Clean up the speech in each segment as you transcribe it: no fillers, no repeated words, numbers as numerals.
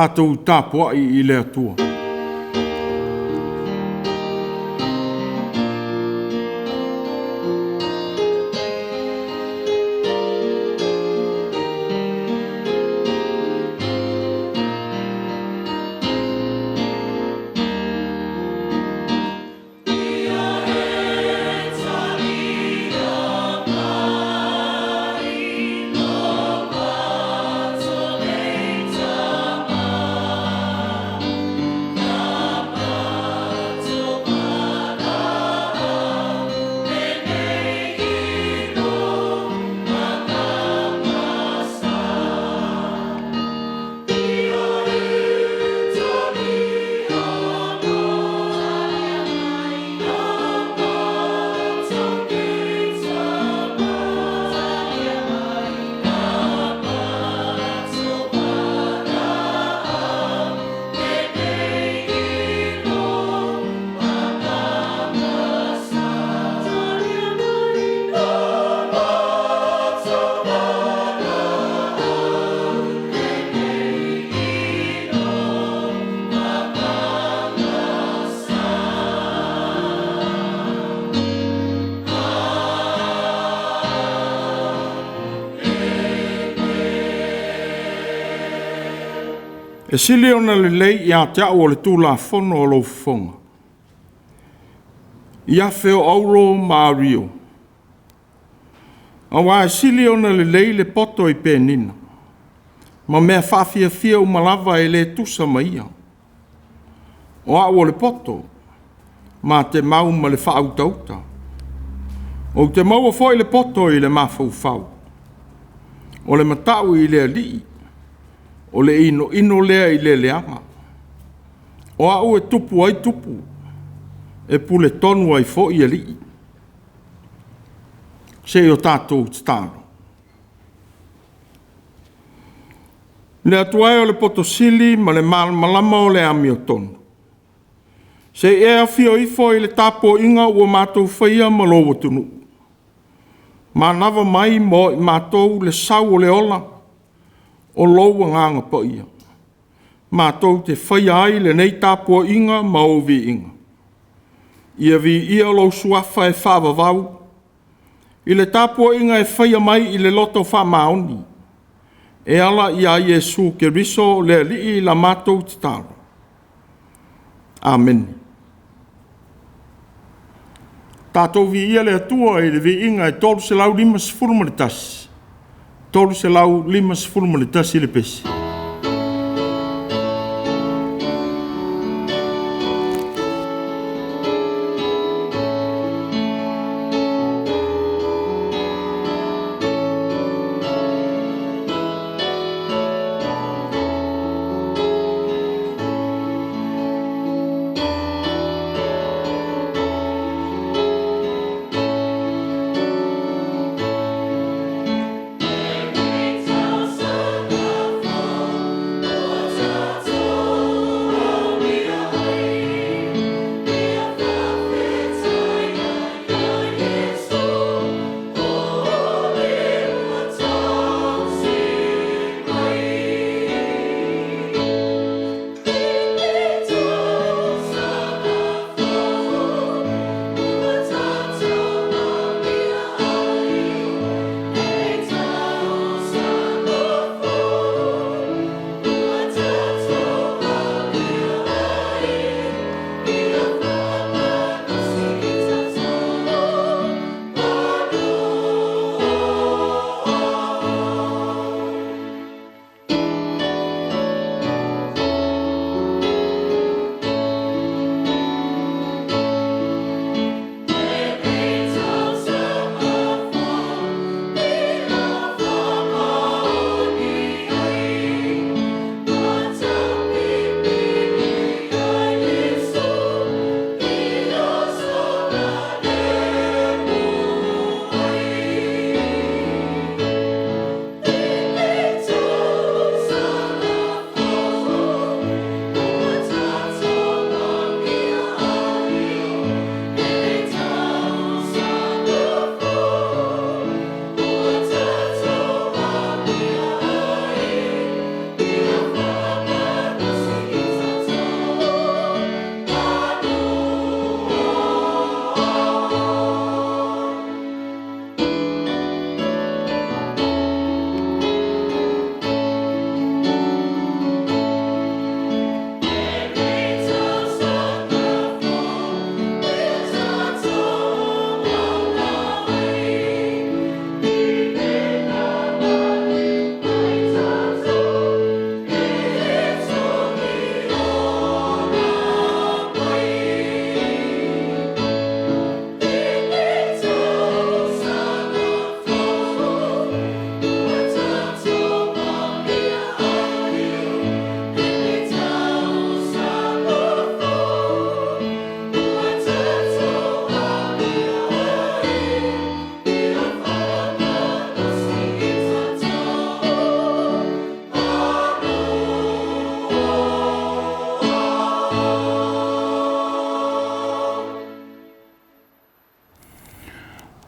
Tatou tapuai i le Atua. Ia e talia mai lo matou nei tama, La matou valaau lenei i lou Agaga Sa. Ia e talia mai lo matou nei tama, La matou valaau lenei i lou Agaga Sa. Talia mai lo matou valaau lenei i lou Agaga Sa. E sili ona lelei ia te au o le Tulafono o lou fofoga, i afe o auro ma ario, aua e sili ona lelei le poto i penina, ma mea faafiafia uma lava e le tusa ma ia. O au o le poto, ma te mau ma le faautauta. Ou te maua foi le poto i le mafaufau. O le matau i le Alii, o le inoino lea i le leaga. O au e tupu ai tupu, e puletonu ai foi alii. Se i o tatou tatalo. Le Atua e o le poto sili ma le malamalama o le amiotonu, se i e afio ifo i le tapuaiga ua matou faia ma lou atunuu, manava mai mo i matou le sau o le ola o lou Agaga Paia, matou te faia ai lenei tapuaiga ma ou viiga. Ia viia lou Suafa e faavavau i le tapuaiga e faia mai i le loto faamaoni, e ala ia Iesu Keriso le Alii la matou tatalo. Amene. Tatou viia le Atua i le viiga e 351, 351 le pesi. E tausaga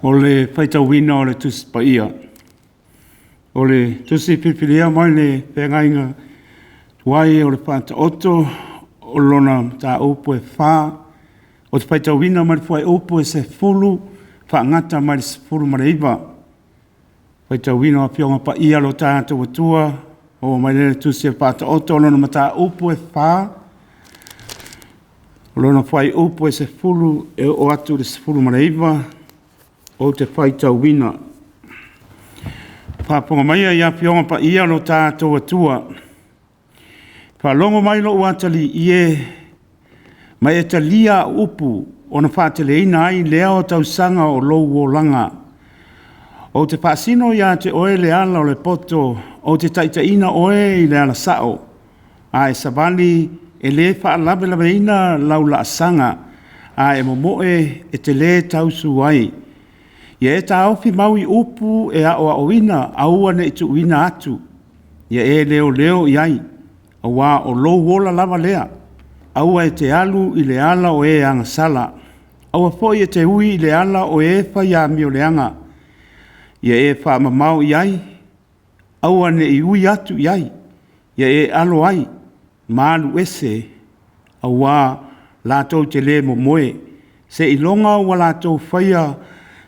O le faitauina o le Tusi Paia. O le Tusi Filifilia mai le Feagaiga Tuai o le Faataoto o lona mataupu e 4, ou te faitauina mai le fuaiupu e 10 faagata mai le 19. Faitauina o Afioga Paia a lo tatou Atua, maua mai lea i le Tusi o le Faataoto o lona mataupu e 4, o lona fuaiupu e 10 e oo atu i le 19, ou te faitauina. Faafofoga maia i Afioga Paia a lo tatou Atua, faalogo mai lou atalii e, ma e talia au upu ona faateleina ai lea o tausaga o lou olaga. Ou te faasino ia te oe le ala o le poto, ou te taitaiina oe i le ala sao. A e savali e le faalavelaveina lau laasaga, a e momoe e te le tausu ai. Ia e taofi mau i upu e aoaoina, aua ne i tuuina atu. Ia e leoleo i ai, auā o lou ola lava lea. Aua e te alu i le ala o e agasala, aua foi e te ui i le ala o e fai amioleaga. Ia e faamamao i ai, aua ne i ui atu i ai. Ia e alo ai ma alu ese, auā latou te le momoe. Seiloga ua latou faia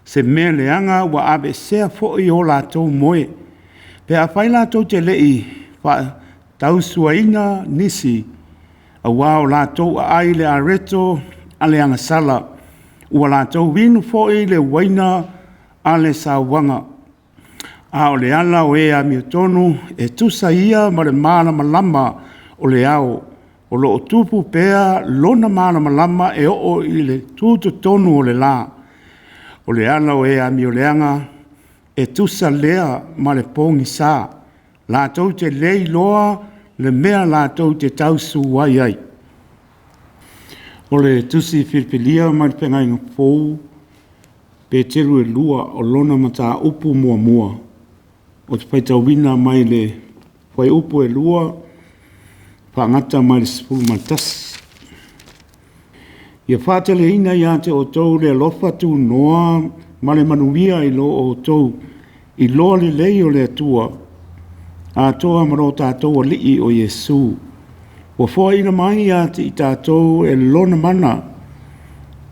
se mea leaga ua aveesea foi o latou moe. Pe afai latou te le i faatausuaina nisi, auā o latou aai le areto a le agasala, ua latou inu foi le uaina a le sauaga. A o le ala o e amiotonu e tusa ia ma le malamalama o le ao, o lo o tupu pea lona malamalama e oo i le tutotonu o le la. O le ala o e amioleaga e tusa lea ma le pogisa, latou te le iloa le mea latou te tausu ai ai. O le Tusi Filifilia mai le Feagaiga Fou, Peteru e 2, o lona mataupu muamua, ou te faitauina mai le fuaiupu e 2, faagata mai le 11. Ia faateleina ia te outou le alofa tunoa ma le manuia i lo outou iloa lelei o le Atua, atoa ma lo tatou Alii o Iesu. Ua foaina mai ia te i tatou e lona mana,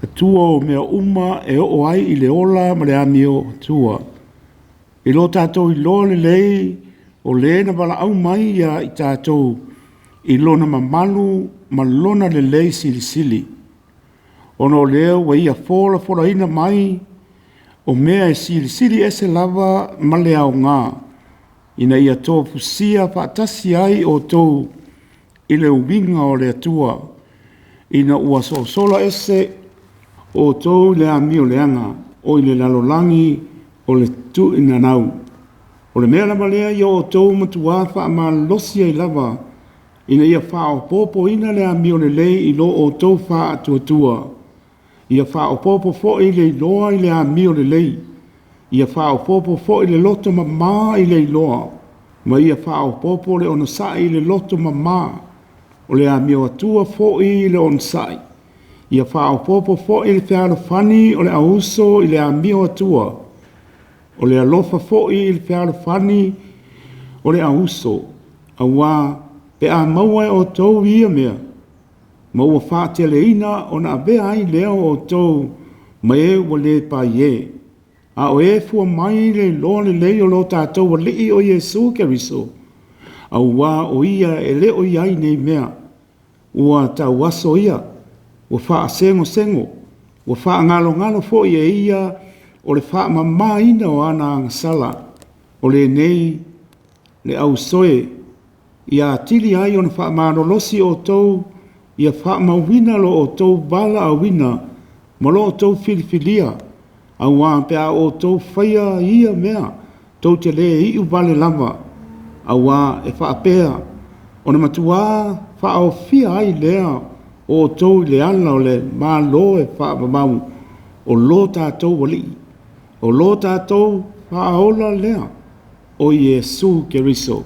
Atua o mea uma e oo ai i le ola ma le amio Atua. I lo tatou iloa lelei o le na valaau mai ia i tatou i lona mamalu ma lona lelei silisili, ona o lea ua ia folafolaina mai o mea e silisili ese lava ma le aoga, ina ia tofusia faatasi ai outou i le uiga o le Atua, ina ua sosola ese outou i le amioleaga o i le lalolagi o le tuuinanau. O le mea lava lea ia outou matuā faamalosi ai lava, ina ia faaopoopoina le amio lelei i lo outou faatuatua, ia faaopoopo foi le iloa i le amio lelei, ia faaopoopo foi le loto mamā i le iloa, ma ia faaopoopo le onosai i le loto mamā, o le amio atua foi i le onosai, ia faaopoopo foi le fealofani o le auuso i le amio atua, o le alofa foi i le fealofani o le auuso, auā pe a maua e outou ia mea, ma ua faateleina ona avea ai lea o outou ma e ua le paie, a o e fua mai le iloa lelei o lo tatou Alii o Iesu Keriso, auā o ia e le o i ai nei mea, ua tauaso ia, ua faasegosego, ua faagalogalo foi e ia o le faamamaina o ana agasala, o lenei le ausoe, ia atili ai ona faamalolosi outou, ia faamauina lo outou valaauina ma lo outou filifilia, auā pe a outou faia ia mea, tou te le iu vale lava, auā e faapea ona matuā faaofia ai lea o outou i le ala o le Malo e faamamau o lo tatou Alii, o lo tatou Faaola lea, o Iesu Keriso.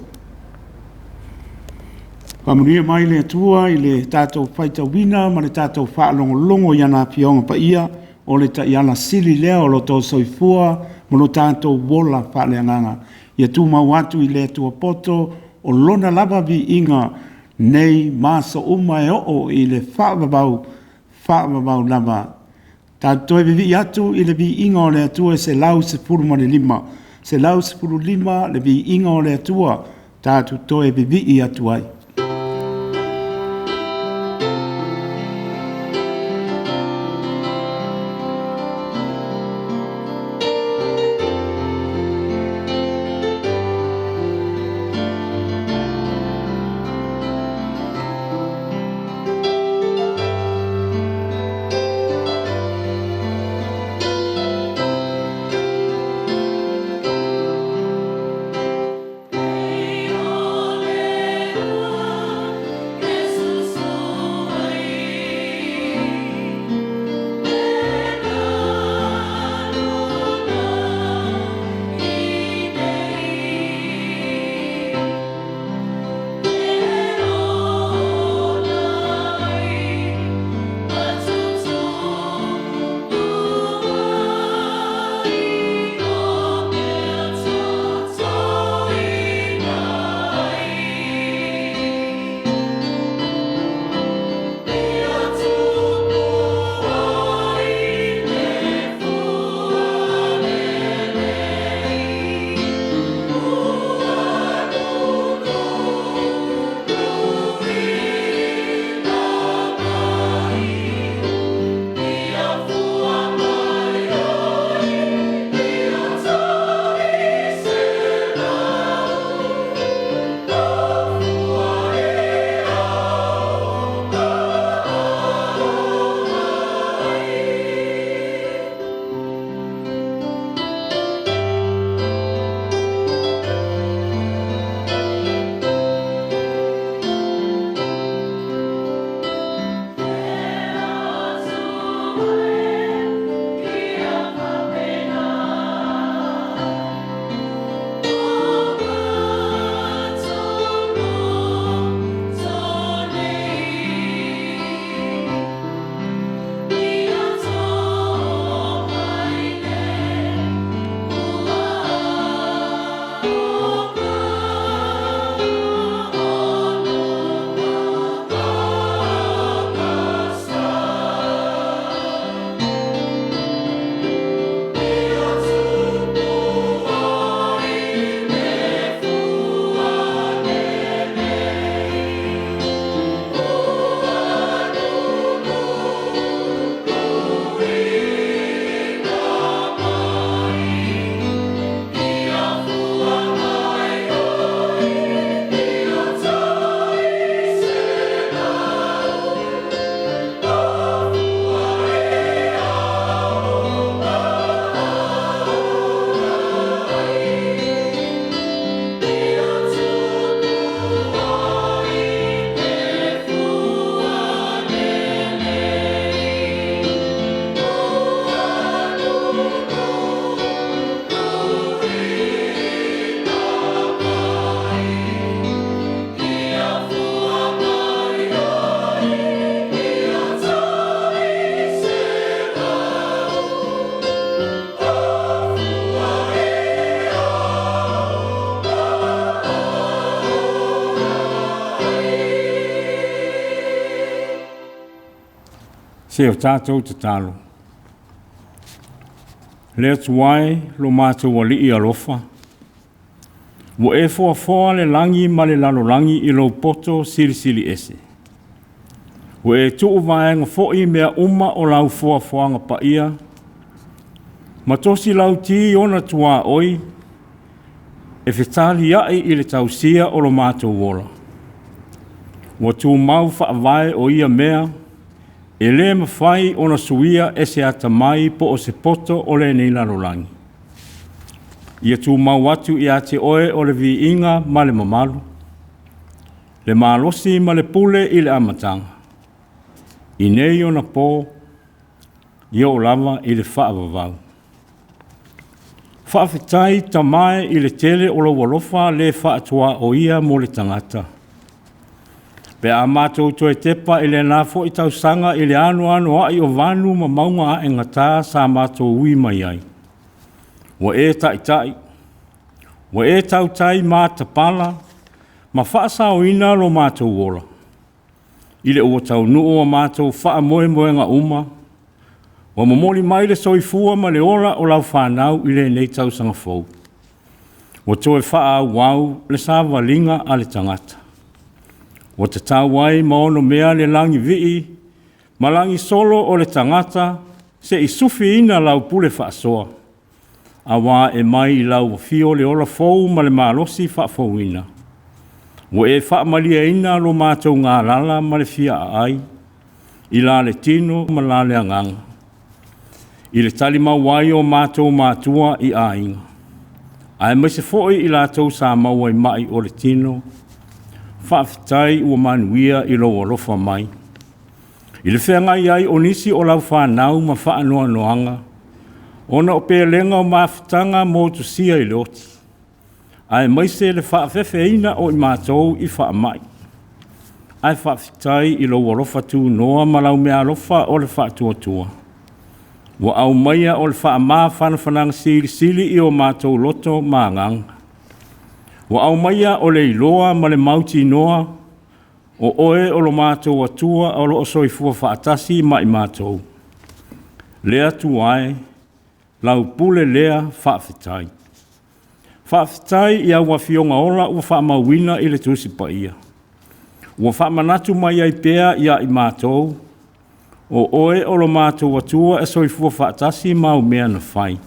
Faamanuia mai le Atua i le tatou faitauina ma le tatou faalogologo i ana Afioga Paia. O le taiala sili lea o lo outou soifua ma lo tatou ola faaleagaga. Ia tumau atu i le Atua poto o Lona lava viiga nei ma aso uma e oo i le faavavau, faavavau lava. Tatou toe vivii atu i le viiga o le Atua e 115, 115 le viiga o le Atua, tatou toe vivii atu ai. Se o tatou tatalo. Le Atua e, lo matou Alii alofa, ua e foafoa le lagi ma le lalolagi i lou poto silisili ese. Ua e tuu vaega foi mea uma o lau foafoaga paia, ma tosi lauti ona tuaoi e fetaliai i le tausia o lo matou ola. Ua tumau faavae o ia mea, e le mafai ona suia e se atamai po o se poto o lenei lalolagi. Ia tumau atu ia te oe o le viiga ma le mamalu, le malosi ma le pule i le amataga, i nei ona po, ia oo lava i le faavavau. Faafetai Tama e i le tele o lou alofa le faatuaoia mo le tagata. Pe a matou toe tepa i lena foi tausaga i le anoanoai o vanu ma mauga aegata sa matou ui mai ai, ua e taitai, ua e tautai matapala ma faasaoina lo matou ola, i le ua taunuu o matou faamoemoega uma, ua momoli mai le soifua ma le ola o lau fanau i lenei tausaga fou. Ua toe faaauau le savaliga a le tagata, ua tatau ai ma onomea le lagivii ma lagisolo o le tagata se'i sufiina lau pule faasoa, auā e mai i lau afio le ola fou ma le malosi faafouina. Ua e faamalieina lo matou galala ma le fia aai, i la le tino ma la le agaga, i le talimau ai o matou matua i aiga, aemaise foi i latou sa maua i mai o le tino. Faafetai ua manuia i lou alofa mai. I le feagai ai o nisi o lau fanau ma faanoanoaga, ona o pelega o mafutaga motusia i le oti, aemaise le faaafefeina o i matou i faamai. Ae faafetai i lou alofa tunoa ma lau meaalofa o le faatuatua, ua aumaia o le faamafanafanaga silisili i o matou loto ma agaga. Ua aumaia o le iloa ma le mautinoa o oe o lo matou Atua o lo o soifua faatasi ma i matou. Le Atua e, lau pule lea faafetai. Faafetai i au Afioga ola ua faamauina i le Tusi Paia, ua faamanatu mai ai pea ia i matou, o oe o lo matou Atua e soifua faatasi ma au mea na fai.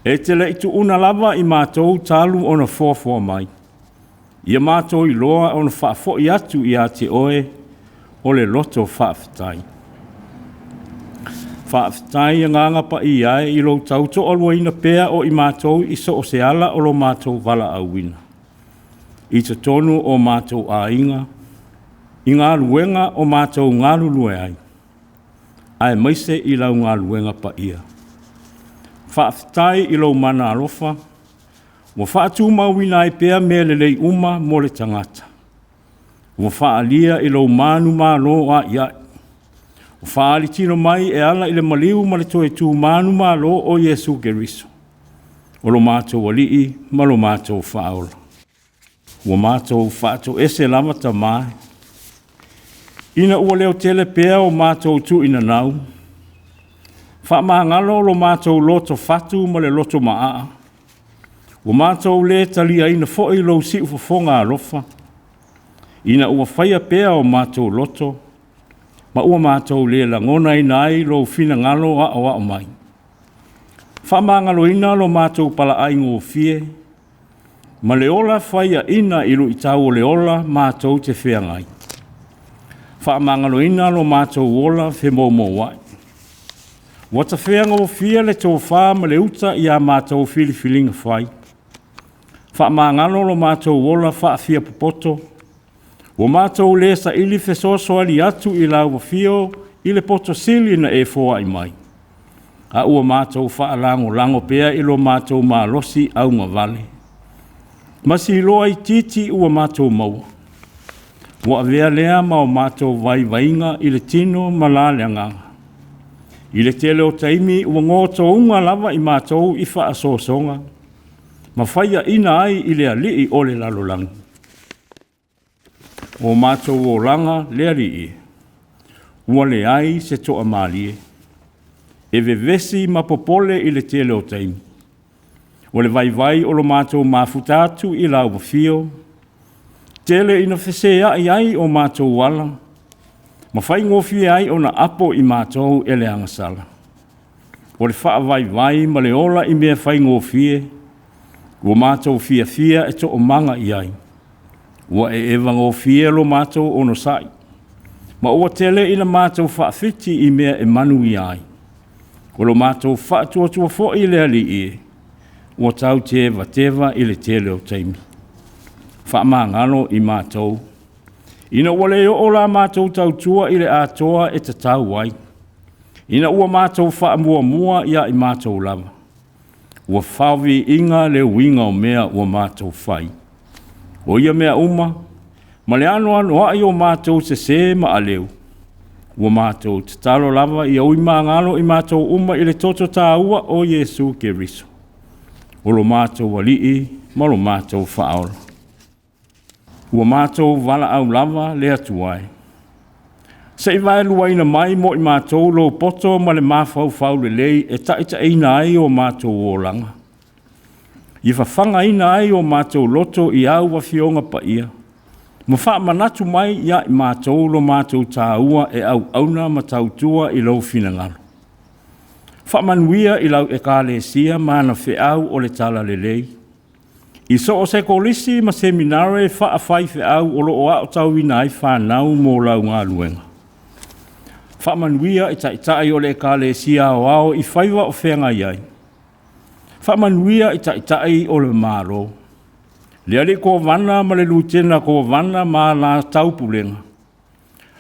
E te le i tuuna lava i matou talu ona foafoa mai, ia matou iloa ona faafoi atu ia te oe o le loto faafetai. Faafetai Agaga Paia e i lou tautoaluaina pea o i matou i so o se ala o lo matou valaauina, i totonu o matou aiga, i galuega o matou galulue ai, aemaise i lau galuega paia. Faafetai i lou mana alofa ua faatumauina ai pea mea lelei uma mo le tagata, ua faaalia i lou manumalo aiai, ua faaali mai e ala i le maliu ma le toe tu manumalo o Iesu Keriso, o lo matou Alii ma lo matou Faaola. Ua matou faatoese lava Tama, ina ua leotele pea o matou tuuinanau, faamagalo lo matou loto fatu ma le loto maaa, ua matou le taliaina foi lou siufofoga alofa, ina ua faia pea o matou loto, ma ua matou le lagonaina ai lou finagalo aoao mai. Faamagaloina lo matou palaai gofie, ma le ola faiaina i luitau o le ola matou te feagai. Faamagaloina lo matou ola femoumouai. Ua tafeagofie le tofa ma le uta ia matou filifiliga fai. Faamagalo lo matou ola faafiapopoto, ua matou le saili fesoasoani atu i lau afio i le poto sili na e foai mai, a ua matou faalagolago pea i lo matou malosi augavale, ma siloa itiiti ua matou maua. Ua avea lea ma o matou vaivaiga i le tino ma la le agaga. I le tele o taimi ua gotouga lava i matou i faasoasoga, ma faiaina ai i le alii o le lalolagi. O matou olaga le Alii, ua leai se toamalie, e vevesi ma popole i le tele o taimi. O le vaivai o lo matou mafuta atu i lau afio, tele ina feseai ai o matou ala, ma faigofie ai ona apo i matou e le agasala. O le faavaivai ma le ola i mea faigofie, ua matou fiafia e toomaga i ai. Ua eevagofie lo matou onosai, ma ua tele ina matou faafiti i mea e manuia ai. O lo matou faatuatua foi le Alii e, ua tau tevateva i le tele o taimi. Faamagalo i matou, ina ua le oo la matou tautua i le atoa e tatau ai, ina ua matou faamuamua ia i matou lava, ua faoviiga le uiga o mea ua matou fai. O ia mea uma, Ma le anoanoai o matou sesē ma aleu, ua matou tatalo lava ia ui magalo i matou uma i le toto taua o Iesu Keriso, o lo matou Alii ma lo matou Faaola. Ua matou valaau lava le Atua e, se i vaeluaina mai mo i matou lou poto ma le mafaufau lelei e taitaiina ai o matou olaga, ia fafagaina ai o matou loto i au Afioga Paia, ma faamanatu mai ia i matou lo matou taua e auauna ma tautua i lou finagalo. Faamanuia i lau Ekalesia ma ana feau o le talalelei, i so o se kolisi ma seminare faafaifeau o lo o aotauina ai fanau mo lau galuega. Faamanuia i taitai o le Ekalesia Aoao i faiva o feagai ai. Faamanuia i taitai o le Malo, le alii Kovana ma le Lutena Kovana ma la taupulega,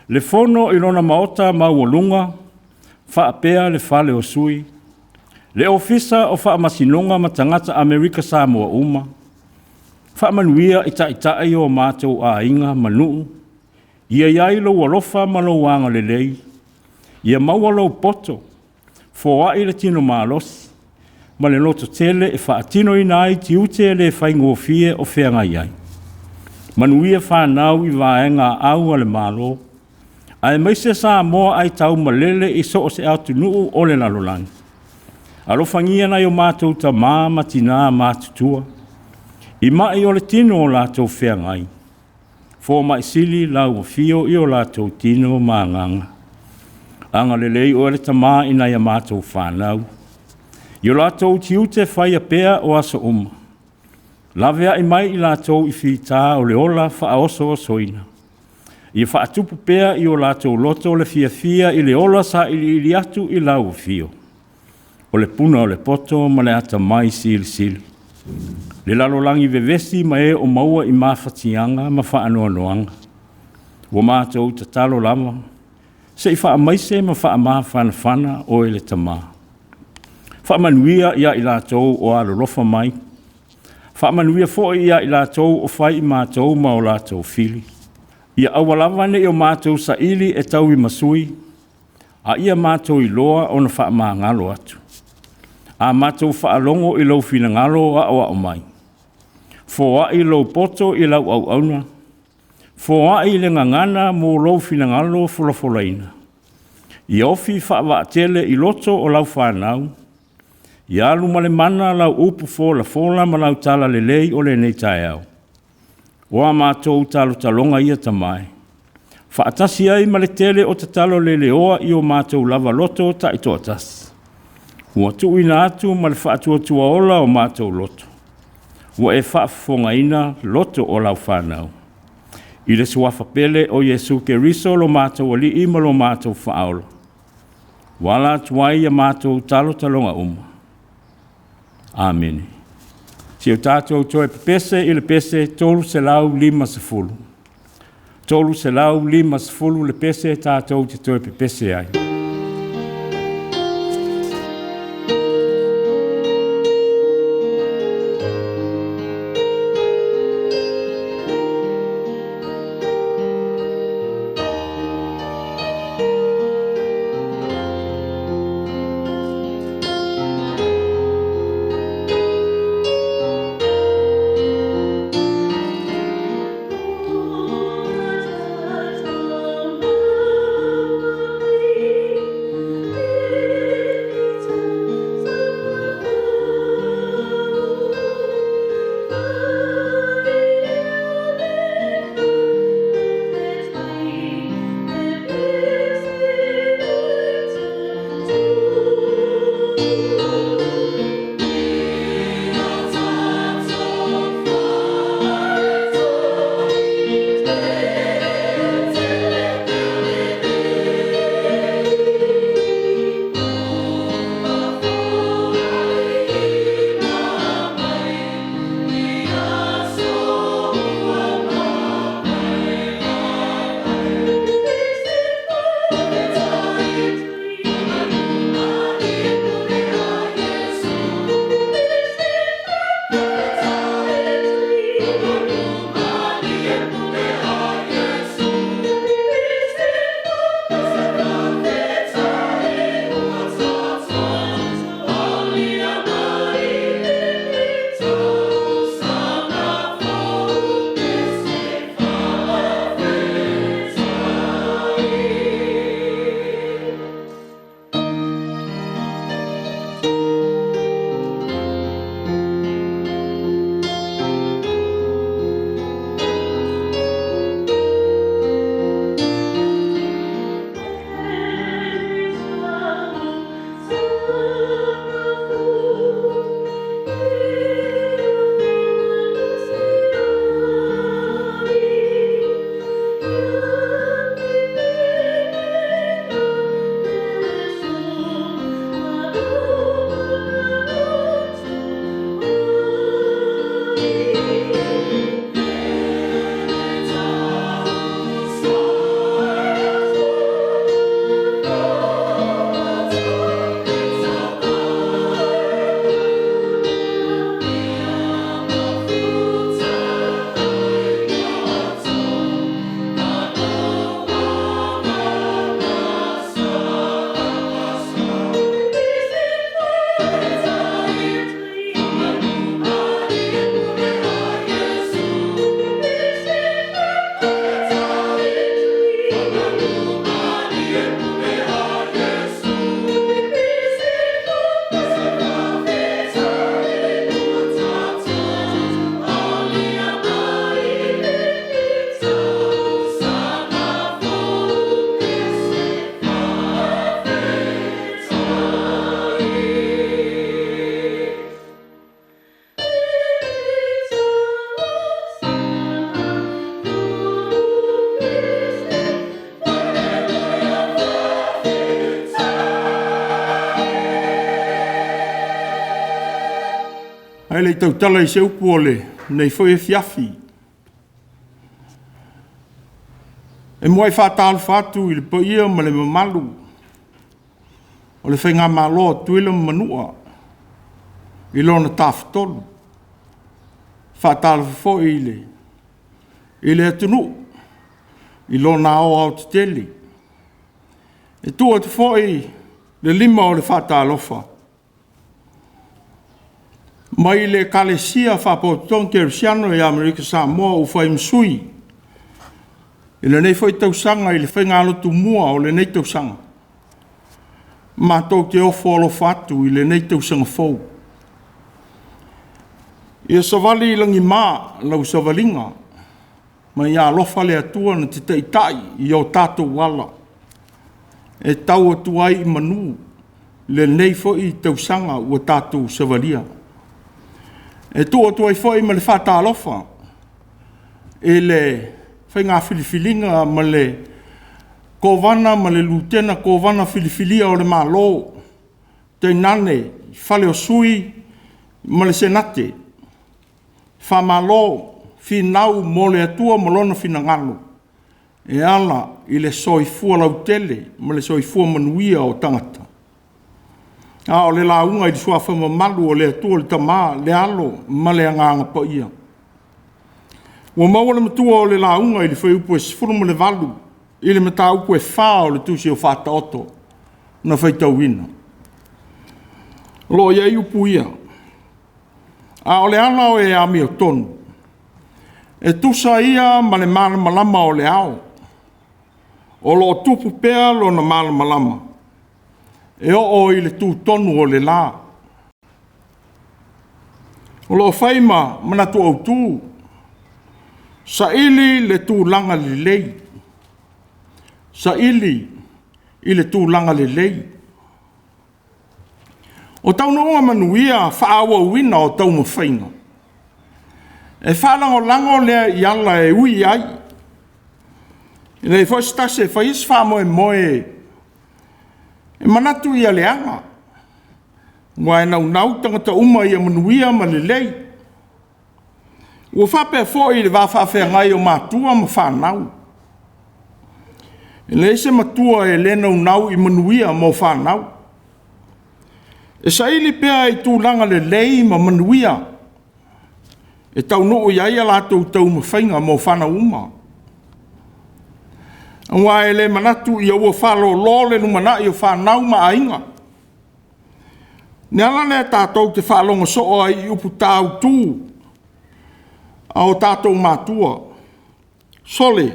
le Fono i lona maota maualuga faapea le Fale o Sui, le Ofisa o Faamasinoga ma tagata Amerika Samoa uma. Faamanuia i taitai o matou aiga ma nuu, ia i ai lou alofa ma lou agalelei, ia maua lou poto, foai le tino malosi ma le lototele e faatinoina ai tiute le faigofie o feagai ai. Manuia fanau i vaega aau a le Malo, aemaise Samoa ai taumalele i so o se atunuu o le lalolagi. Alofagia nai o matou tamā ma tinā matutua, i mai o le tino o latou feagai, fomai sili lau afio i o latou tino ma agaga. Agalelei oe le Tamā i nai a matou fanau, i o latou tiute faia pea o aso uma, laveai mai i latou i fita o le ola faaosoosoina, ia faatupu pea i o latou loto le fiafia i le ola sailiili atu i lau afio, o le puna o le poto ma le atamai silisili, le lalolagi vevesi ma e o maua i mafatiaga ma faanoanoaga. Ua matou tatalo lava, se i faamaise ma faamafanafana oe le Tamā. Faamanuia ia i latou o alolofa mai, faamanuia foi ia i latou o fai i matou ma o latou fili. Ia aua lava ne i o matou saili e tauimasui, a ia matou iloa ona faamagalo atu. A matou faalogo i lou finagalo aoao mai, foai lou poto i lau auauna, foai le gagana mo lou finagalo folafolaina. Ia ofi faavaatele i loto o lau fanau, ia alu ma le mana lau upu folafola ma lau talalelei o lenei taeao. O a matou talotaloga ia Tama e, faatasi ai ma le tele o tatalo leleoa i o matou lava loto taitoatasi, ua tuuina atu ma le faatuatuaola o matou loto, ua e faafofogaina loto o lau fanau. I le suafa pele o Iesu Keriso lo matou Alii ma lo matou Faaola, ua ala atu ai ia matou talotaloga uma. Amene. Se o tatou toe pepese i le pese 350. 350 le pese tatou te toe pepese ai. Ae le i tautala i se upu o lenei foi afiafi, e muai faatalofa atu i le paia ma le mamalu o le Faigamalo a Tutuila ma Manua i lona Tafatolu. Faatalofa foi i le atunuu i lona aoaotetele. E tuu atu foi le lima o le faatalofa mai le Ekalesia Faapotopotoga Kerisiano i Amerika Samoa ua fai ma sui i lenei foi tausaga i le faigalotu mua o lenei tausaga. Matou te ofo alofa atu i lenei tausaga fou. Ia savali i lagima lau savaliga, ma ia alofa le Atua na te taitai i o tatou ala e tau atu ai i manu lenei foi tausaga ua tatou savalia. E tuu atu ai foi ma le faatalofa i le faiga filifiliga ma le Kovana ma le Lutena Kovana filifilia o le Malo, tainane fale o sui ma le Senate. Faamalo finau mo le Atua ma lona finagalo e ala i le soifua lautele ma le soifua manuia o tagata. A o le lauga i le suafa mamalu o le Atua le Tama, le Alo ma le Agaga Paia. Ua maua le matua o le lauga i le fuaiupu e 18 i le mataupu e 4 o le tusi o Faataoto na faitauina. O lo o i ai upu ia, a o le ala o e amiotonu, e tusa ia ma le malamalama o le ao, o lo o tupu pea lona malamalama e oo i le tutonu o le la. O lo o fai ma manatu autu, saili le tulaga lelei, saili i le tulaga lelei. O taunuuga manuia faaauauina o taumafaiga, e faalagolago lea i ala e ui ai. E leai foi se tasi e faia se faamoemoe e manatu ia leaga, aua e naunau tagata uma ia manuia ma lelei. Ua faapea foi i le va faafeagai o matua ma fanau. E leai se matua e le naunau i manuia mo fanau. E saili pea i tulaga lelei ma manuia e taunuu i ai a latou taumafaiga mo fanau uma. Aua e le manatu ina ua faalolo le lumanai o fanau ma aiga. O le ala lea tatou te faalogo soo ai i upu tāutu a o tatou matua, “Sole,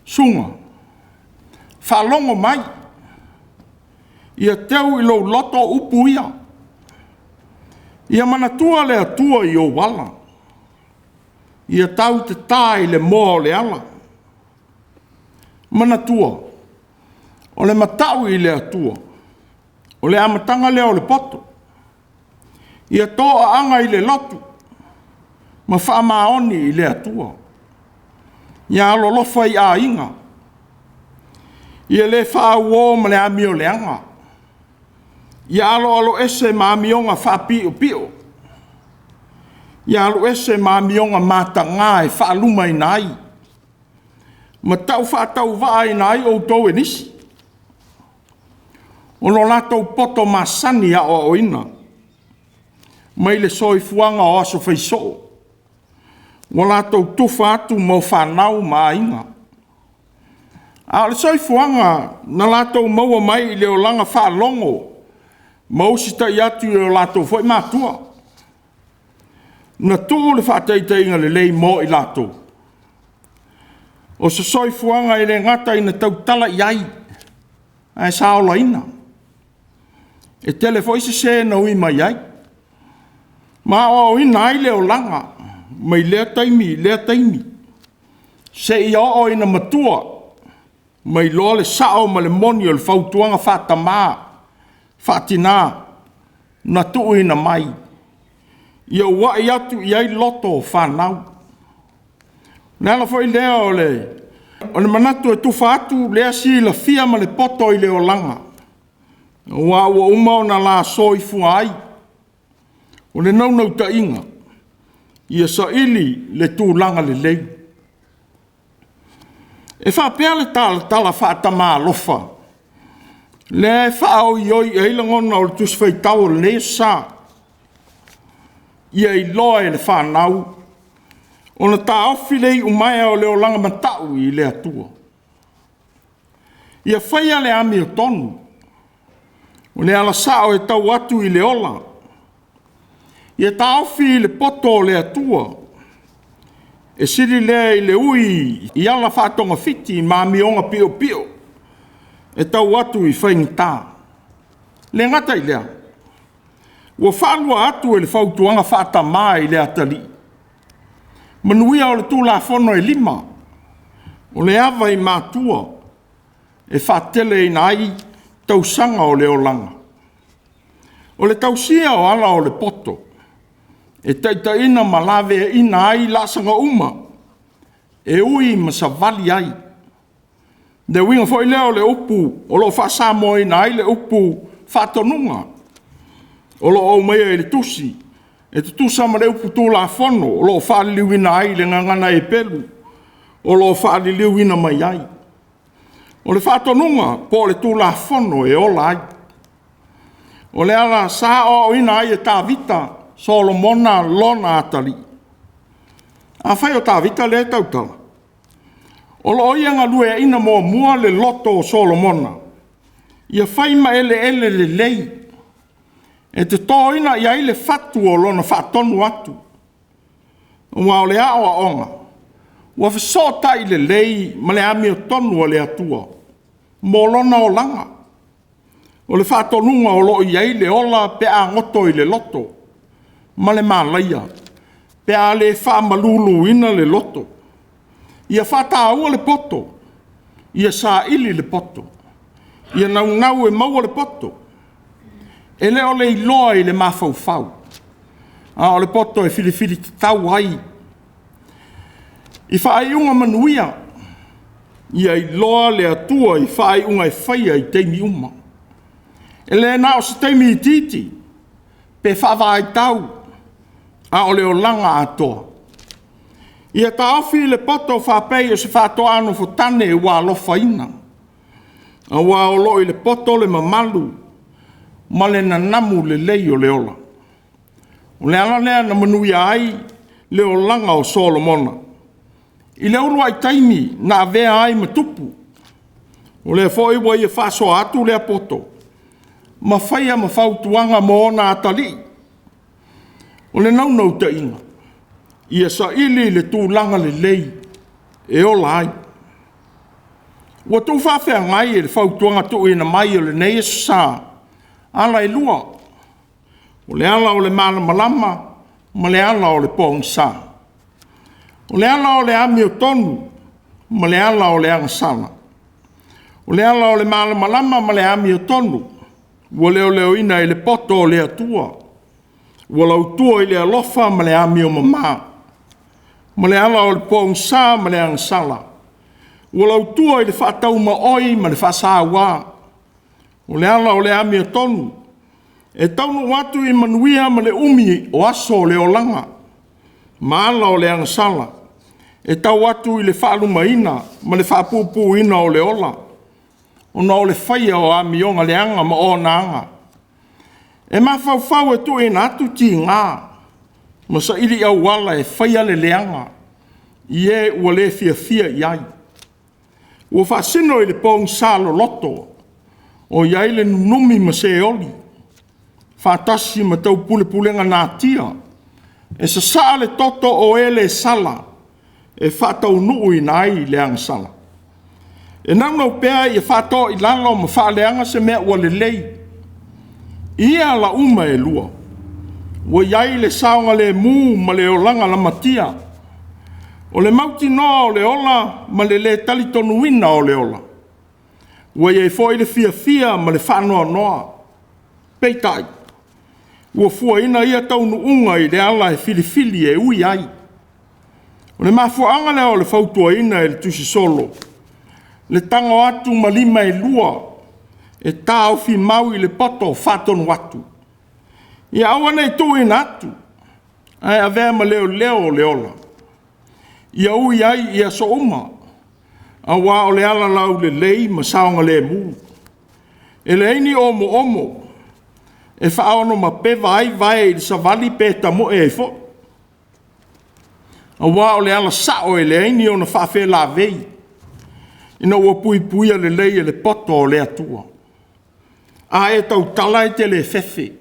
suga, faalogo mai, ia teu i lou loto upu ia, ia manatua le Atua i ou ala, ia tau ta ta i le moa o le ala. Manatua, o le matau i le Atua, o le amataga lea o le poto. Ia toaaga i le lotu ma faamaoni i le Atua. Ia alolofa i aiga, ia le faauo ma le amioleaga. Ia aloaloese ma amioga faapiopio. Ia alu ese ma amioga mataga e faalumaina ai ma taufaatauvaaina ai outou e nisi. O lo latou poto masani aoaoina mai le soifuaga o aso fai soo, ua latou tufa atu mo fanau ma aiga. A o le soifuaga na latou maua mai i le olaga faalogo ma usitai atu i o latou foi matua, na tuu le faataitaiga lelei mo i latou. O se soifuaga e le gata ina tautala i ai, ae sa olaina. E tele foi sese na ui mai ai, ma aoaoina ai le olaga mai lea taimi i lea taimi, seia oo ina matua ma iloa le sao ma le moni o le fautuaga faatama, faatina na tuuina mai, ia uai atu i ai loto o fanau. O le ala foi lea o le manatu e tufa atu lea silafia ma le poto i le olaga, aua ua uma ona la soifua ai. O le naunautaiga, ia saili le tulaga lelei. E faapea le talatala faatama alofa, lea e faaoioi i ai lagona o le Tusi Faitau o lenei Aso Sa, ia iloa e le fanau ona taofi le iumaea o le olaga matau i le Atua. Ia faia le amiotonu, o le ala sao e tau atu i le ola. Ia taofi i le poto o le Atua, e sili lea i le ui i ala faatogafiti ma amioga piopio e tau atu i faigata. E le gata i lea, ua faalua atu e le fautuaga faatama i le atalii, manuia o le Tulafono e 5, o le ava i matua e faateleina ai tausaga o le olaga. O le tausia o ala o le poto, e taitaiina ma laveaiina ai laasaga uma e ui ma savali ai. Le uiga foi lea o le upu o lo o faa-Samoaina ai le upu faatonuga o lo o aumaia i le tusi, e tutusa ma le upu Tulafono o lo o faaliliuina ai le gagana Heperu o lo o faaliliuina mai ai. O le faatonuga po o le Tulafono e ola ai. O le ala sa aoaoina ai e Tavita Solomona lona atalii. Afai o Tavita lea e tautala, o lo o ia galueaiina muamua le loto o Solomona, ia fai ma eleele lelei e totoina i ai le fatu o lona faatonu atu, aua o le aoaoga ua fesootai lelei ma le amiotonu a le Atua mo lona olaga. O le faatonuga o lo o i ai le ola pe a goto i le loto, ma le malaia pe a le faamaluluina le loto. Ia faataua le poto, ia saili le poto, ia naunau e maua le poto. E le o le iloa i le mafaufau, a o le poto e filifili tatau ai i faaiuga manuia. Ia iloa le Atua i faaiuga e faia i taimi uma. E le na o se taimi itiiti pe faavaitau, a o le olaga atoa. Ia taofi le poto faapea o se faatoa nofotane ua alofaina, aua o lo o i le poto le mamalu ma le nanamu lelei o le ola. O le ala lea na manuia ai le olaga o Solomona i le uluai taimi na avea ai ma tupu. O lea foi ua ia faasoa atu lea poto ma faia ma fautuaga mo ona atalii. O le naunautaiga, ia saili le tulaga lelei e ola ai. Ua tuufaafeagai e le fautuaga tuuina mai o lenei Aso Sa ala e lua, o le ala o le malamalama ma le ala o le pogisa. O le ala o le amiotonu ma le ala o le agasala. O le ala o le malamalama ma le amiotonu ua leoleoina i le poto o le Atua, ua lautua i le alofa ma le amio mama, ma le ala o le pogisa ma le agasala, ua lautua i le faataumaoi ma le faasaua. O le ala o le amiotonu, e taunuu atu i manuia ma le umi o aso o le olaga, ma ala o le agasala, e tau atu i le faalumaina ma le faapuupuuina o le ola, ona o le faia o amioga leaga ma ona aga. E mafaufau e tuuina atu tiga ma saili auala e faia le leaga i e ua le fiafia i ai. Ua faasino i le pogisa loloto o i ai le nunumi ma seoli, faatasi ma taupulepulega natia, e sasaa le toto o e le sala e faataunuuina ai le agasala. E naunau pea ia faatoilalo ma faaleaga se mea ua lelei i ia ala uma e lua, ua i ai le saogalemu ma le olaga lamatia. O le mautinoa o le ola ma le lē talitonuina o le ola. Ua i ai foi le fiafia ma le faanoanoa. Peitai, ua fuaina ia taunuuga i le ala e filifili e ui ai. O le mafuaaga lea o le fautuaina e le Tusisolo, le tago atu ma lima e lua e taofimau i le poto faatonu atu. Ia aua ne i tuuina atu, ae avea ma leoleo o le ola. Ia ui ai i aso uma, auā o le ala laulelei ma saogalemu. E leai ni omoomo e faaonomapeva ai vae i le savali pe tamoe ai foi. Auā o le ala sao e leai ni ona faafelavei, ina ua puipuia lelei e le poto o le Atua. A e tautala e te le fefe.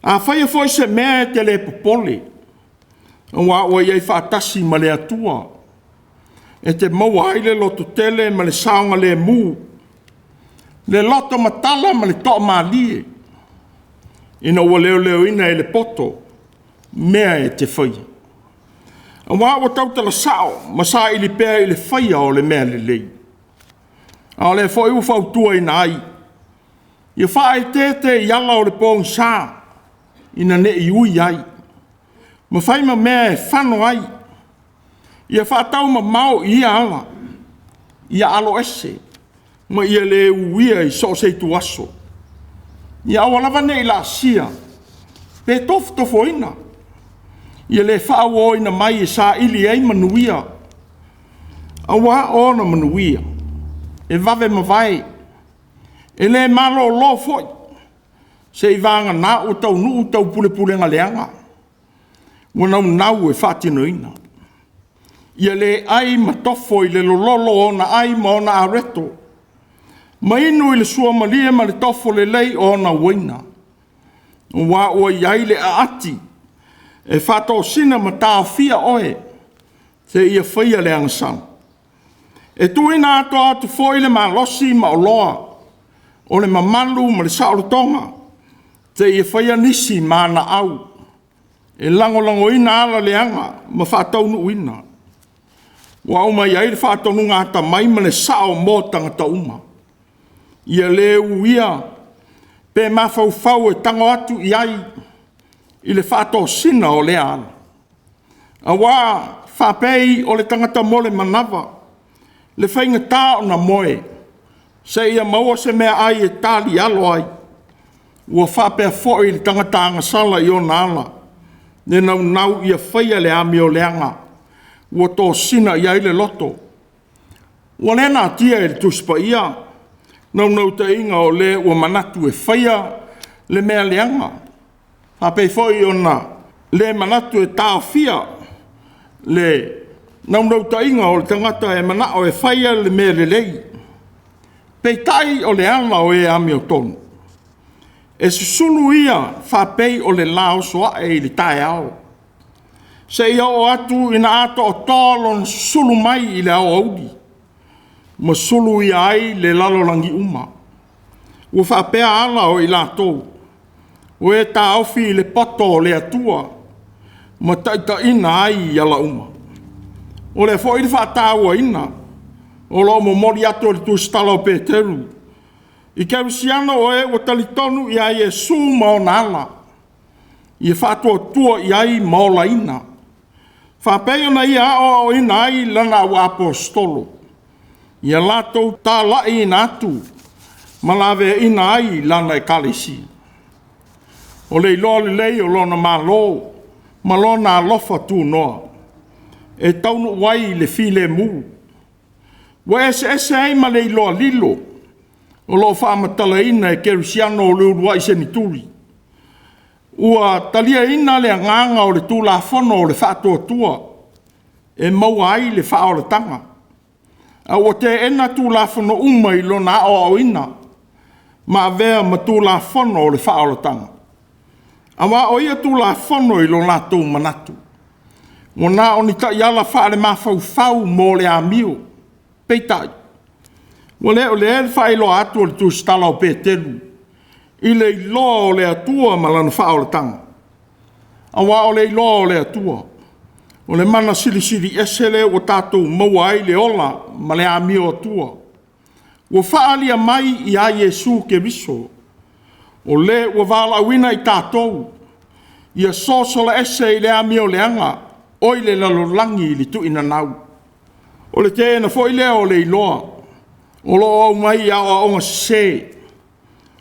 A faia foi se mea e te le popole, auā ua i ai faatasi ma le Atua. E te maua ai le lototele ma le saogalemu, le loto matala ma le toamalie, ina ua leoleoina e le poto mea e te faia. Auā ua tautala sao ma saili pea i le faia o le mea lelei. A o lea foi ua fautuaina ai, ia faaeteete i ala o le pogisa, ina ne i ui ai, ma fai ma mea e fano ai. Ia faataumamao i ia ala, ia aloese ma ia le uia i so o se ituaso. Ia aua lava ne i laasia pe tofotofoina. Ia le faauoina mai e saili ai manuia, aua o ona manuia e vave mavae, e le malolo foi, seiavagana ua taunuu taupulepulega leaga ua naunau e faatinoina. Ia le ai ma tofo i le lololo o ona ai ma ona areto, ma inu i le suamalie ma le tofo lelei o ona uaina, aua ua i ai le aati e faatosina ma taofia oe seia faia le agasala. E tuuina atoa atu foi le malosi ma oloa o le mamalu ma le saolotoga, seia faia nisi ma aau e lagolagoina ala leaga ma faataunuuina. Ua aumai ai le faatonuga atamai ma le sao mo tagata uma. Ia le uia pe mafaufau e tago atu i ai i le faatosina o lea ala. Aua faapei o le tagata mo le manava le faigata ona moe seia maua se meaai e talialo ai, ua faapea foi le tagata agasala i ona ala, le naunau ia faia le amioleaga ua tosina i ai le loto. Ua le natia e le Tusi Paia naunautaiga o le ua manatu e faia le mea leaga, faapei foi ona le manatu e taofia le naunautaiga o le tagata e manao e faia le mea lelei. Peitai o le ala o e amiotonu, e susulu ia faapei o le la oso ae i le taeao, seia oo atu ina atoatoa lona susulu mai i le aoauli, ma suluia ai le lalolagi uma. Ua faapea ala o i latou, o e taofi i le poto o le Atua ma taitaiina ai i ala uma. O le a foi le faatauaina o lo o momoli atu e le tusitala o Peteru i kerisiano o e ua talitonu ia Iesu ma ona ala, ia faatuatua i ai ma olaina, faapei ona ia aoaoina ai lana auaposeitolo, ia latou talaiina atu ma laveaiina ai lana ekalesia. O le iloa lelei o lona Malo ma lona alofa tunoa, e taunuu ai i le filemu, ua eseese ai ma le iloa lilo o lo o faamatalaina e kerisiano o le uluai seneturi. Ua taliaina le agaga o le Tulafono o le faatuatua e maua ai le faaolataga, a ua teena Tulafono uma i lona aoaoina ma avea ma Tulafono o le faaolataga. Aua o ia Tulafono i lo latou manatu, ua na o ni taiala faalemafaufau mo le amio. Peitai, ua le o lea le faailoa atu o le tusitala o Peteru i le iloa o le Atua ma lana faaolataga. Aua o le iloa o le Atua, o le mana silisili ese lea ua tatou maua ai le ola ma le amio Atua, ua faaalia mai ia Iesu Keriso, o Le ua valaauina i tatou, ia sosola ese i le amio leaga oi le lalolagi i le tuuinanau. O le teena foi lea o le iloa o lo o aumai i aoaoga sese,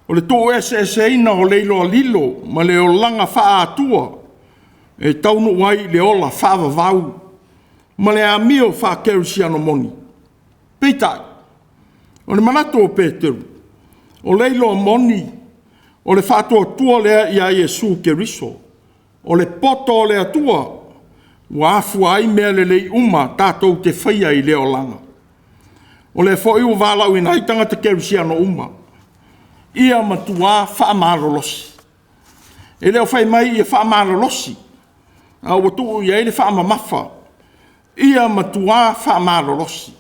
O le tuueseeseina o le iloa lilo ma le olaga faa-Atua e taunuu ai i le ola faavavau ma le amio faakerisiano moni. Peitai, o le manatu o Peteru, o le iloa moni, o le faatuatua lea ia Iesu Keriso, o le poto o le Atua ua afua ai mea lelei uma tatou te faia i le olaga. O lea foi ua valaauina ai tagata kerisiano uma, ia matua faamalolosi. E le o fai mai ia faamalolosi, a ua tuu i ai le faamamafa, ia matua faamalolosi.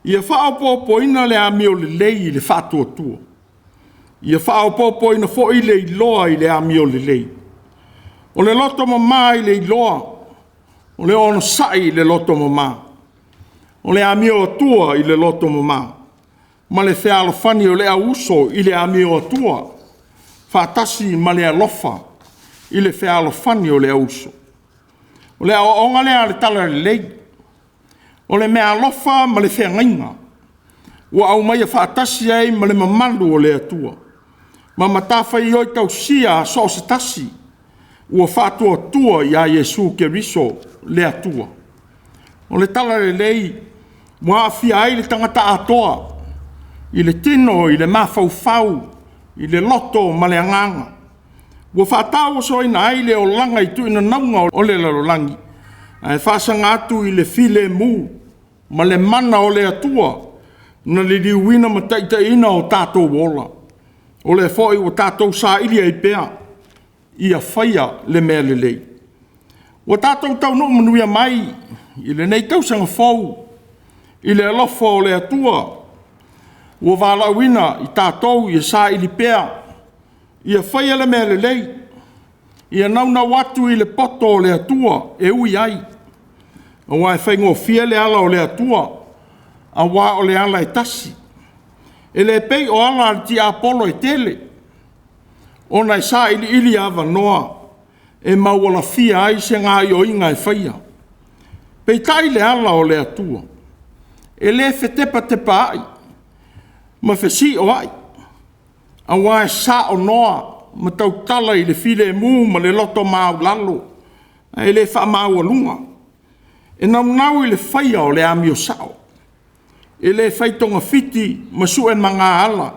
Ia faaopoopoina le amio lelei i le faatuatua. Ia faaopoopoina foi le iloa i le amio lelei. O le loto mama i le iloa, o le onosai i le loto mama, o le amio atua i le loto mama, ma le fealofani o le auuso i le amio atua, faatasi ma le alofa i le fealofani o le auuso. O le aoaoga lea a le Talalelei, o le meaalofa ma le feagaiga ua aumaia faatasi ai ma le mamalu o le Atua, ma matafaioi tausia a so o se tasi ua faatuatua ia Iesu Keriso le Atua. O le Talalelei ua aafia ai le tagata atoa i le tino, i le mafaufau, i le loto ma le agaga. Ua faatauosoina ai le olaga i tuinanauga o le lalolagi, ae faasaga atu i le filemu ma le mana o le Atua na liliuina ma taitaiina o tatou ola. O lea foi ua tatou saili ai pea ia faia le mea lelei. Ua tatou taunuu manuia mai i lenei tausaga fou i le alofa o le Atua ua valaauina i tatou ia saili pea ia faia le mea lelei, ia naunau atu i le poto o le Atua e ui ai, aua e faigofie le ala o le Atua, aua o le ala e tasi. E le pei o ala a le tiapolo e tele, ona e sailiili avanoa e maualafia ai se gaoioiga e faia. Peitai le ala o le Atua, e le fetepatepaai ma fesioai, aua e saonoa ma tautala i le filemu ma le loto maualalo, ae le faamaualuga. E naunau i le faia o le amio sao, e le fai togafiti ma suemagaala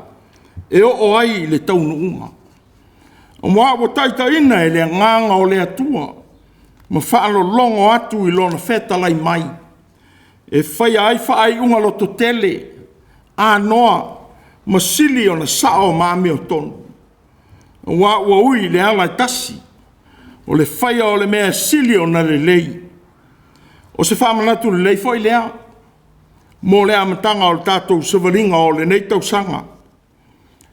e oo ai i le taunuuga. Aua ua taitaiina e le Agaga o le Atua ma faalologo atu i Lona fetalai mai, e faia ai faaiuga lototele, anoa ma sili ona sao ma amiotonu. Aua ua ui i le ala e tasi, o le faia o le mea e sili ona lelei. O se faamanatu lelei foi lea mo le amataga o le tatou savaliga o lenei tausaga.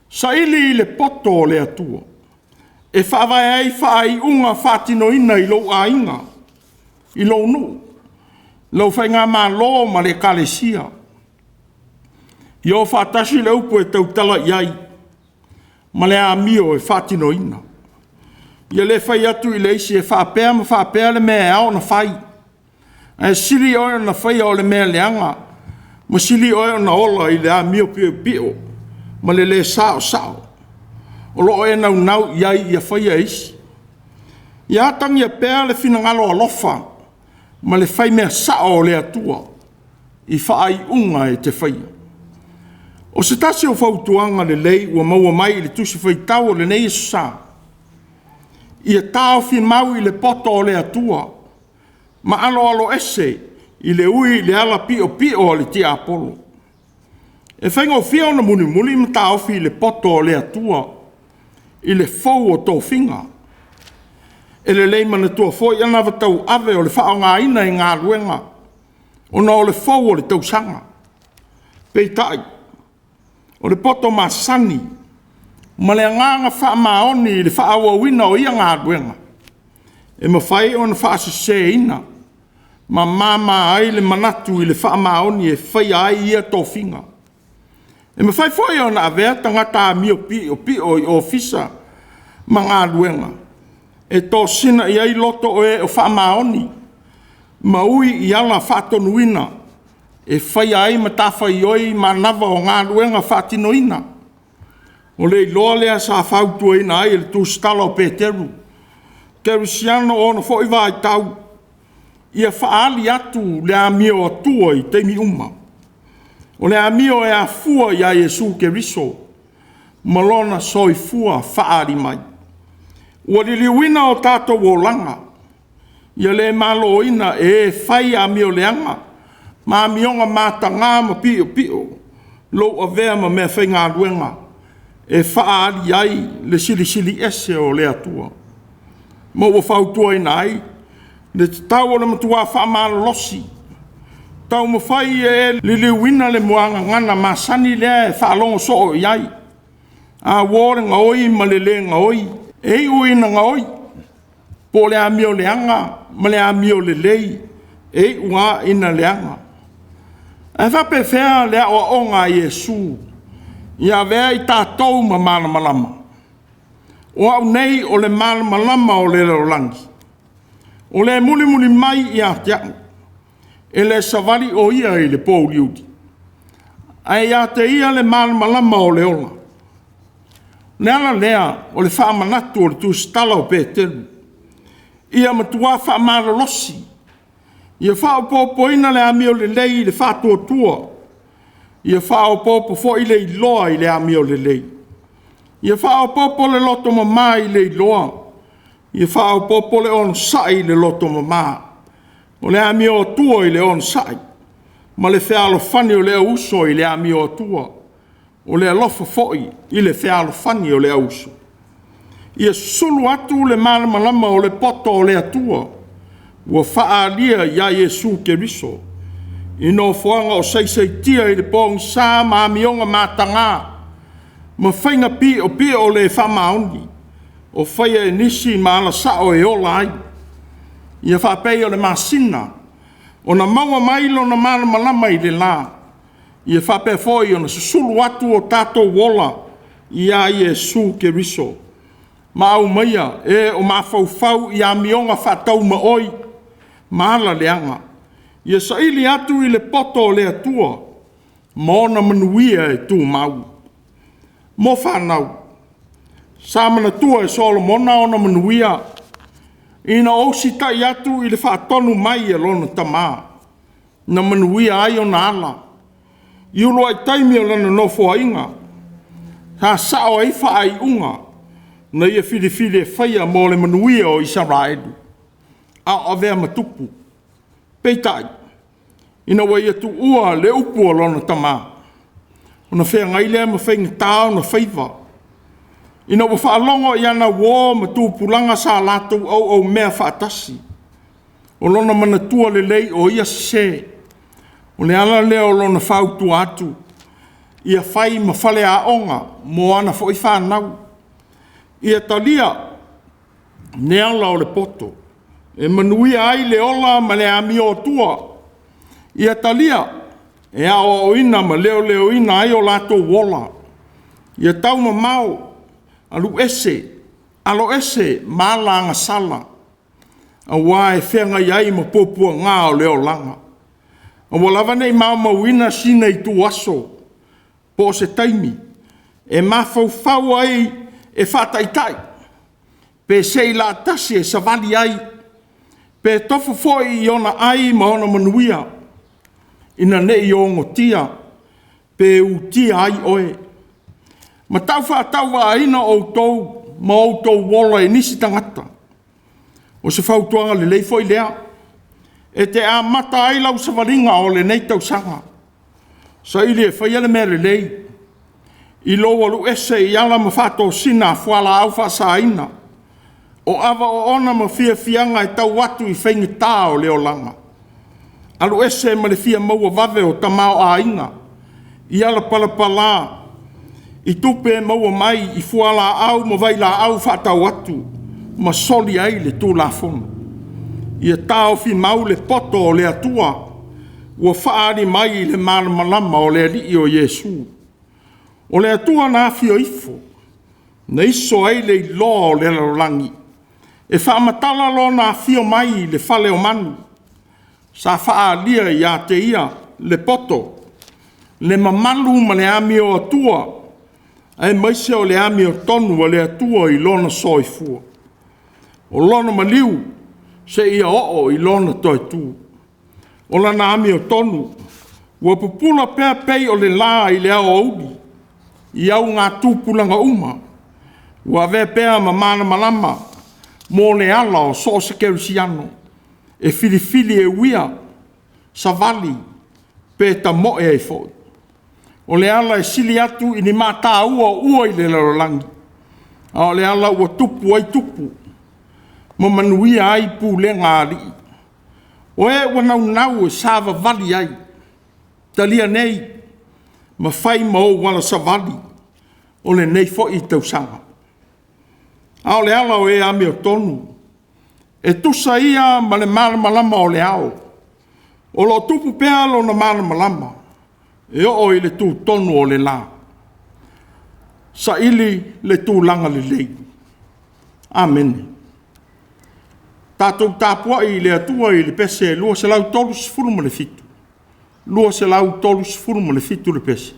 Saili i le poto o le Atua e faavae ai faaiuga faatinoina i lou aiga, i lou nuu, lau faigamalo ma le ekalesia. Ia o faatasi le upu e tautala i ai ma le amio e faatinoina. Ia le fai atu i le isi e faapea ma faapea le mea e ao ona fai, ae sili oe ona faia o le mea leaga, ma sili oe ona ola i le amio piopio ma le le saosao o lo o e naunau i ai ia faia e isi. Ia atagia pea le finagalo alofa ma le faimea sao o le Atua i faaiuga e te faia. O se tasi o fautuaga lelei ua maua mai i le Tusi Faitau o lenei Aso Sa, ia taofi mau i le poto o le Atua ma aloaloese i le ui i le ala piopio a le tiapolo. E faigofie ona mulimuli ma taofi i le poto o le Atua i le fou o tofiga. E lelei manatua foi anavatauave o le faaaogaina i galuega ona o le fou o le tausaga. Peitai, o le poto masani ma le agaga faamaoni i le faaauauina o ia galuega, e mafai ona faaseseina ma mama ai le manatu i le faamaoni e faia ai ia tofiga. E mafai foi ona avea tagata amio piopio i ofisa ma galuega e tosina i ai loto o e faamaoni ma ui i ala faatonuina e faia ai matafaioi manava o galuega faatinoina. O le iloa lea sa fautuaina ai e le tusitala o Peteru, kerisiano o ona foi vaitau, ia faaali atu le amio Atua i taimi uma. O le amio e afua ia Iesu Keriso ma lona soifua faaali mai. Ua liliuina o tatou olaga, ia le maloina e e fai amio leaga ma amioga mataga ma piopio lou avea ma meafaigaluega e faaali ai le Silisili Ese o le Atua. Ma ua fautuaina ai le tatau o le matua faamalolosi, taumafai ia e liliuina le muagagana masani lea e faalogo soo i ai, a uo le gaoi ma le le gaoi, e iu ina gaoi, po o le amio leaga ma le amio lelei, e iu lava ina leaga. Ae faapefea le aoaoga a Iesu ia avea i tatou ma malamalama? O au nei o le malamalama o le lalolagi. O le mulimuli mai ia te au, e le savali o ia i le pouliuli, ae ia te ia le malamalama o le ola. O le ala lea o le faamanatu o le tusitala o Peteru, ia matua faamalolosi, ia faaopoopoina le amio lelei i le faatuatua, ia faaopoopo foi le iloa i le amio lelei, ia faaopoopo le loto mama i le iloa, ia faaopoopo le onosai i le loto mama. O le amio Atua i le onosai, ma le fealofani o le auuso i le amio Atua, o le alofa foi i le fealofani o le auuso. Ia susulu atu le malamalama o le poto o le Atua ua faaalia ia Iesu Keriso i nofoaga o saisaitia i le pogisa ma amioga mataga ma faiga piopio le faamaoni o faia e nisi ma alasao e ola ai. Ia faapei o le masina ona maua mai lona malamalama i le la, ia faapea foi ona susulu atu o tatou ola ia Iesu Keriso, ma aumaia e o mafaufau i amioga faataumaoi ma ala leaga, ia saili atu i le poto o le Atua ma ona manuia e tumau. Mo fanau, sa manatua e Solomona ona manuia ina ua usitai atu i le faatonu mai a lona tama, na manuia ai ona ala i uluai taimi o lana nofoaiga, sa sao ai faaiuga na ia filifili e faia mo le manuia o Isaraelu a o avea ma tupu. Peitai, ina ua ia tuua le upu a lona tama, ona feagai lea ma faigata ona faiva, ina ua faalogo i ana uo ma tupulaga sa latou auaumea faatasi, o lona manatua lelei o ia sese. O le ala lea o lona fautua atu, ia fai ma faleaoga mo ana foi fanau, ia talia le ala o le poto e manuia ai le ola ma le amiotua. Ia talia e aoaoina ma leoleoina ai o latou ola. Ia taumamao, alu ese, aloese ma ala agasala, aua e feagai ai ma puapuaga o le olaga. Aua lava ne i maumauina sina ituaso po o se taimi e mafaufau ai e faataitai, pe seilatasi e savali ai, pe tofo foi i ona ai ma ona manuia, ina ne i ogotia pe utia ai oe. Ma tau faatauvaaina outou ma outou ola i nisi tagata. O se fautuaga lelei foi lea e te amata ai lau savaliga o lenei tausaga. Saili e faia le mea lelei i lou alu ese i ala ma faatosina a fualaau faasaina, o ava oona ma fiafiaga e tau atu i faigata o le olaga. Alu ese ma le fia maua vave o tamaoaiga i ala palapala i tupe e maua mai i fualaau ma vailaau faatau atu ma soli ai le Tulafono. Ia taofi mau le poto o le Atua ua faaali mai i le malamalama o le Alii o Iesu. O le Atua na afio ifo, na iso ai le iloa o le lalolagi, e faamatala Lona afio mai i le fale o manu, sa faaalia ia te Ia le poto, le mamalu ma le amio Atua. Aemaise o le amiotonu a le Atua i Lona soifua, o Lona maliu seia oo i Lona toe tu. O Lana amiotonu ua pupula pea pei o le la i le aoauli i augatupulaga uma, ua avea pea ma malamalama mo le ala o so o se kerisiano e filifili e uia, savali pe tamoe ai foi. O le ala e sili atu i ni mataua o ua i le lalolagi, a o le ala ua tupu ai tupu ma manuia ai pulega a alii. O e ua naunau e savavali ai, talia nei ma fai ma ou ala savali o lenei foi tausaga. A o le ala o e amiotonu, e tusa ia ma le malamalama o le ao, o lo o tupu pea lona malamalama e oo i le tutonu o le la. Saili le tulaga lelei. Amene. Tatou tapuai i le Atua i le pese 237, 237 le pese.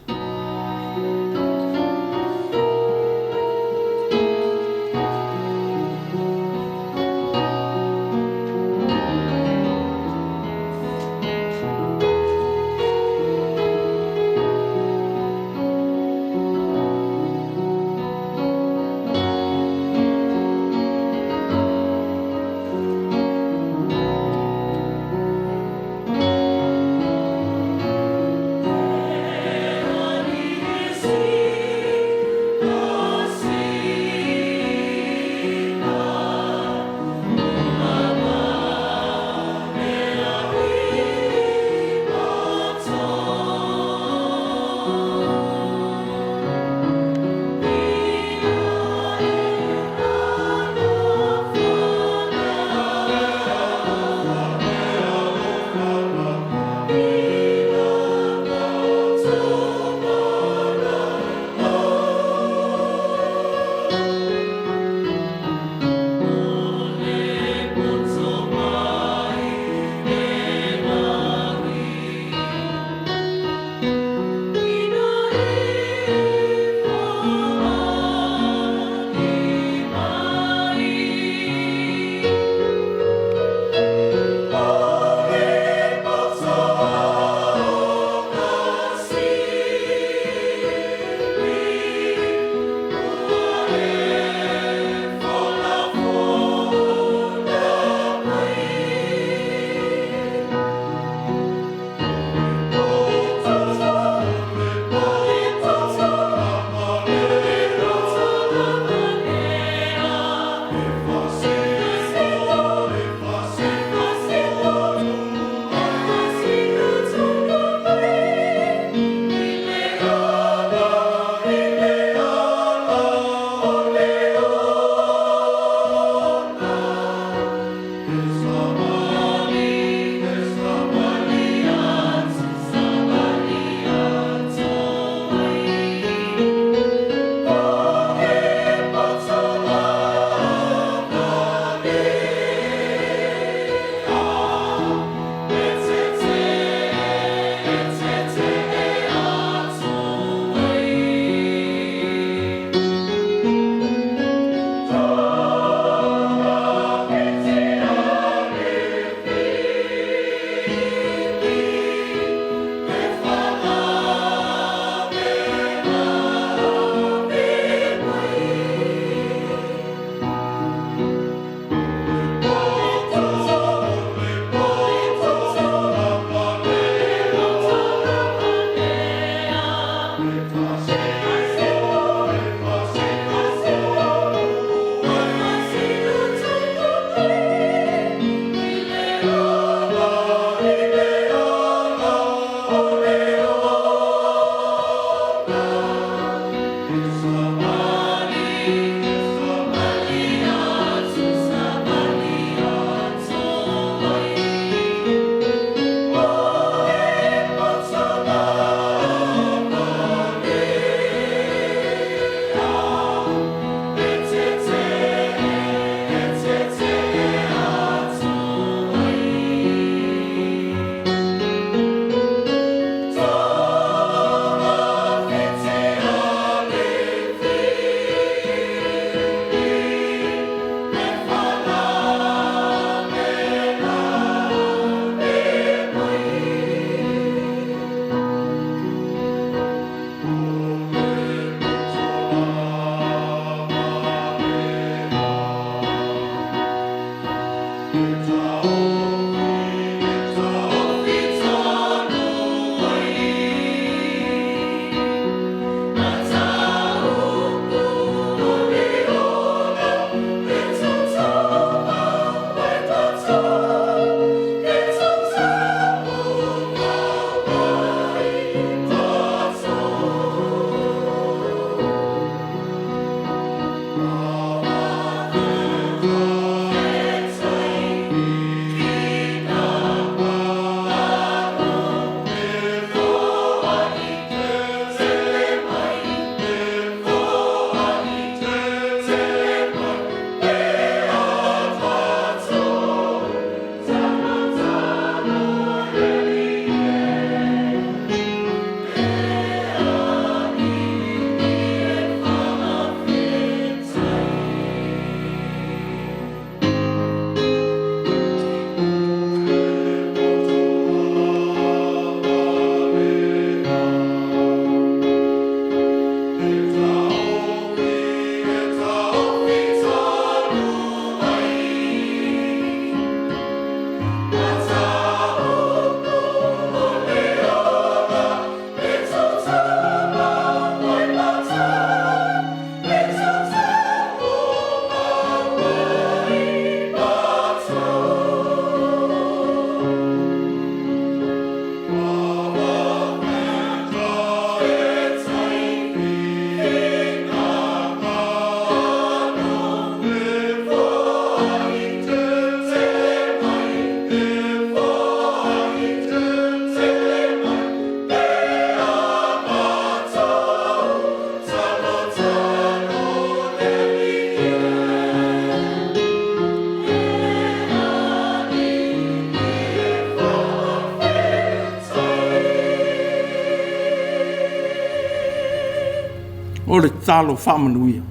O le tatalo faamanuia.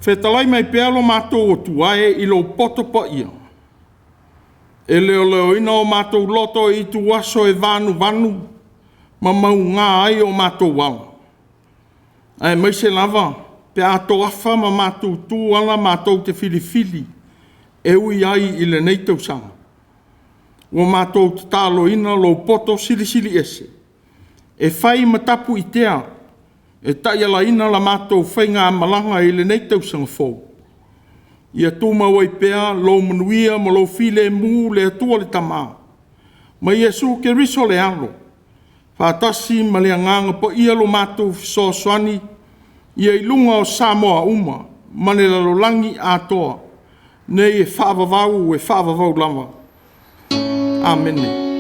Fetalai mai pea lo matou Atua e i lou poto paia, e leoleoina o matou loto i ituaso e vanuvanu ma mauga ai o matou ala, aemaise lava pe a toafa ma matutu ala matou te filifili e ui ai i lenei tausaga. Ua matou tataloina lou poto silisili ese e fai ma tapuitea e taialaina la matou faigamalaga i lenei tausaga fou. Ia tumau ai pea lou manuia ma lou filemu le Atua le Tama ma Iesu Keriso le Alo, faatasi ma le Agaga Paia lo matou fesoasoani ia i luga o Samoa uma ma le lalolagi atoa, nei e faavavau e faavavau lava. Amene.